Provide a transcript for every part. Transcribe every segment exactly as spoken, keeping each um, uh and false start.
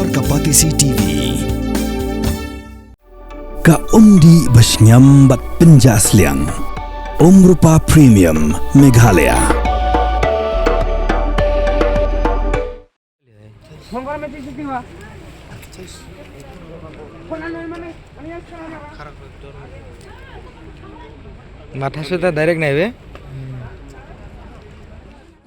Ka Batesi T V. Ka umdih ba shngiam bad pynjah sliang. Umrupa Premium Meghalaya. Matha suda direct nai be.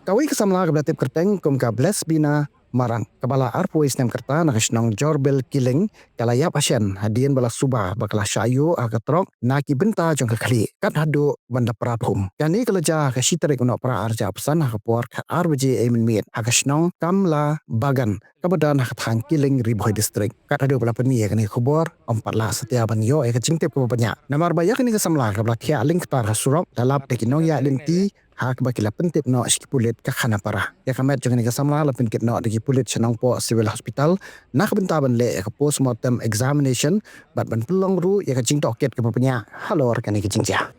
Kawei ka samla kaba la tip kyrteng kum ka Blessbina Maran, kaba la arphew snem kyrta na ka shnong Jorbel Kiling, ka la ïap hashen hadien ba la suba ba ka la shah ïuh ha ka trok na ki bynta jong ka khlieh kat haduh ban da phra thum. Kane ka la jia ha ka shi tarik u Nohprah arhajar arphew san ha ka por khatar baje mynmiet ha ka shnong Kamla Bagan, kaba don ha ka thaiñ Kiling, Ri Bhoi District. Kat haduh ba la pynmih ïa kane ka khubor, ym pat lah satia ban ïoh ïa ka jingtip kaba bniah, namar ba ïa kane ka samla kaba la thiah lyngktar ha surok la lap da ki nongïaid lynti, ha kaba ki la pyntip noh sha ki pulit ka Khanapara. Ïa ka met jong kane ka samla la pynkit noh da ki pulit sha Nongpoh Civil Hospital na ka bynta ban leh ïa ka postmortem examination bad ban pynlong ruh ïa ka jingtohkit kaba bniah halor kane ka jingjia.